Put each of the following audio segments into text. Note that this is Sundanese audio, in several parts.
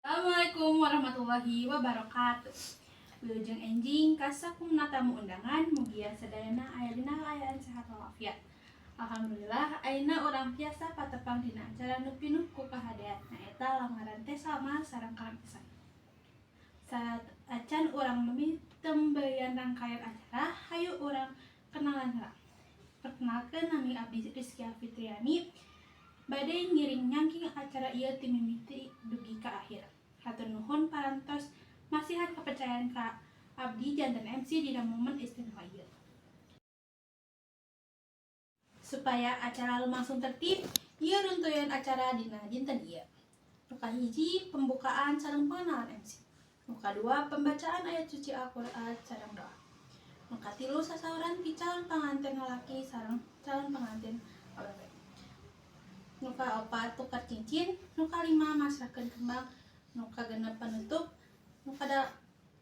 Assalamualaikum warahmatullahi wabarakatuh. Wilujeng enjing ka sakumna tamu undangan, mugia sadayana aya dina kaayaan sehat walafiat. Alhamdulillah, ayeuna urang tiasa patepang dina acara nu pinuh ku kahadean, nyaeta lamaran Teh Salma sareng Kang Iksan. Saacan urang mitembayan rangkaian acara, hayu urang kenalan heula. Perkenalkeun, nami abdi Rizky Fitriani, bade ngiring nyangking acara ieu ti mimiti dugi ka akhir. Hatur nuhun parantos masihan kepercayaan ka abdi janten MC dina momen istimewa ieu. Supaya acara lumangsung tertib, ieu runtuyan acara dina dinten ieu. Nu kahiji, pembukaan sareng pengenalan MC. Nu kadua, pembacaan ayat suci Al-Qur'an sareng doa. Nu katilu, sasauran ti calon panganten lalaki sareng calon pengantin awewe. Nu kaopat, tukar cincin, nu kalima, masrahkeun kembang, nu kagenep, penutup, nu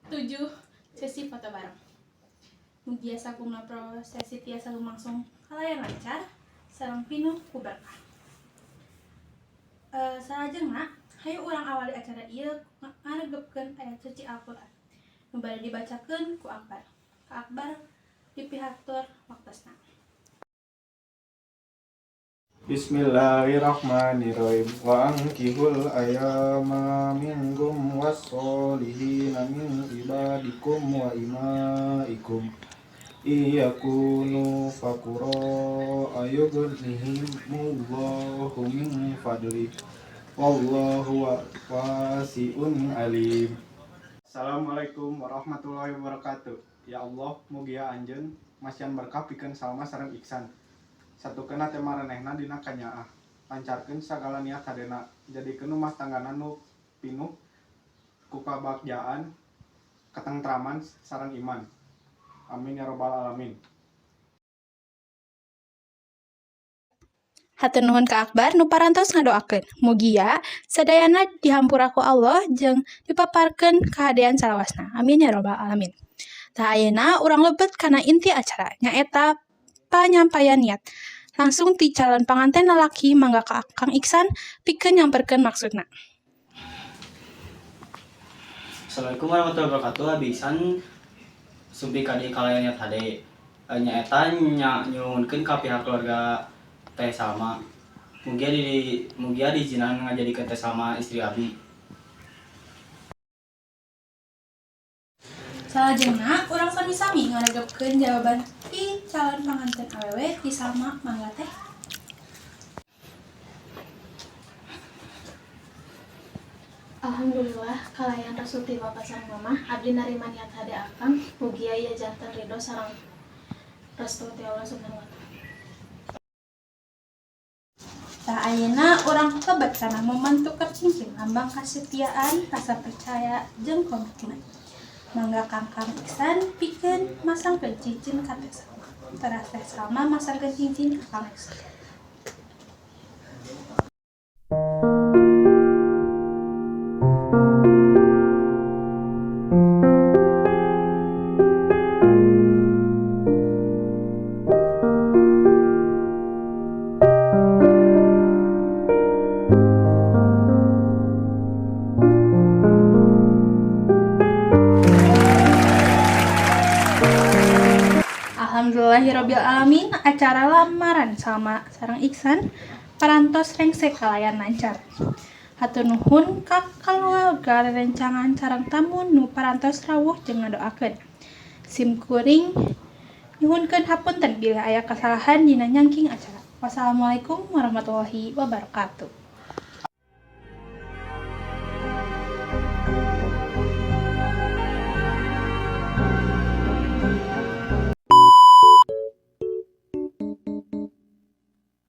tujuh, sesi foto bareng. Mugia sakumna prosesi tiasa lumangsung kalayan lancar sareng pinuh ku berkah. Salajengna, hayu urang awali acara ieu ngaregepkeun ayat suci Al-Qur'an nu bade dibacakeun ku Akbar. Ka Akbar dipihatur waktosna. Bismillahirrahmanirrahim. Wa ankihul ayama minkum wassolihina min ibadikum wa imaikum iyakunu faqura ayughnihimullahu min fadli wallahu wasi'un alim. Assalamualaikum warahmatullahi wabarakatuh. Ya Allah, mugia anjeun masihan berkah pikeun Salma sareng Iksan. Satukeun hate maranehna dina kanyaah, lancarkeun sagala niat hadena, jadikeun rumah tanggana nu pinuh ku kabagjaan, katentraman sareng iman. Amin ya robbal alamin. Hatur nuhun ka Akbar nu parantos ngadoakeun. Mugia sadayana dihampura ku Allah jeung dipaparkeun kahadean salawasna. Amin ya robbal alamin. Tah, ayeuna urang lebet kana inti acara, nyaeta panyampaian niat. Langsung ti calon panganten lalaki, mangga ka Kang Iksan pikeun nyamperkeun maksudna. Assalamualaikum warahmatullahi wabarakatuh. Abi Iksan sumping ka dieu kalayan niat hade. Nyaeta nya nyuhunkeun ka pihak keluarga Teh Salma. Mugia diizinan ngajadikeun Teh Salma istri abi. Salajengna urang sami-sami ngaregepkeun jawaban ti calon panganten awewe, ti Salma. Mangga, Teh. Alhamdulillah, kalayan restu ti Bapak sareng Mamah, abdi narima niat hade akang, mugia ieu janten ridho sareng restu ti Allah Subhanahu wa Ta'ala. Tah, ayeuna urang lebet kana momen tuker cincin, lambang kasetiaan, rasa percaya jeung komitmen. Mangga Kang Kang Iksan pikeun masangkeun cincin ka Teh Salma. Teras Teh Salma masangkeun cincin ka Kang Iksan. Alhamdulillahirabbil alamin, acara lamaran Salma sareng Iksan parantos rengse kalayan lancar. Hatur nuhun ka kaluarga, rerencangan sareng tamu nu parantos rawuh jeung ngadoakeun. Sim kuring nyuhunkeun hapunten bilih aya kasalahan dina nyangking acara. Wassalamualaikum warahmatullahi wabarakatuh.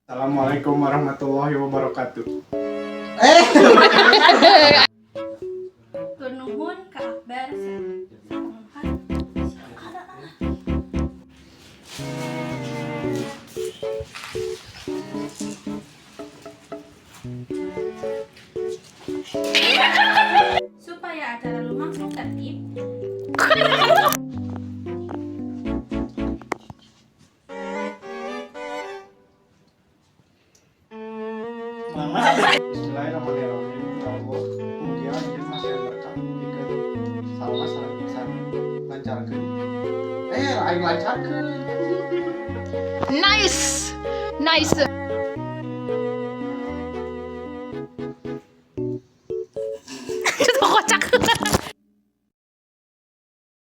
Assalamualaikum warahmatullahi wabarakatuh. Hatur nuhun ka Akbar sareng Siapa? Supaya acara lumangsung tertib, Bismillahirrahmanirrahim. Ya Allah, mugia anjeun Salma sareng Iksan lancarkeun. Eh, aing lancarkeun. Nice! Nice!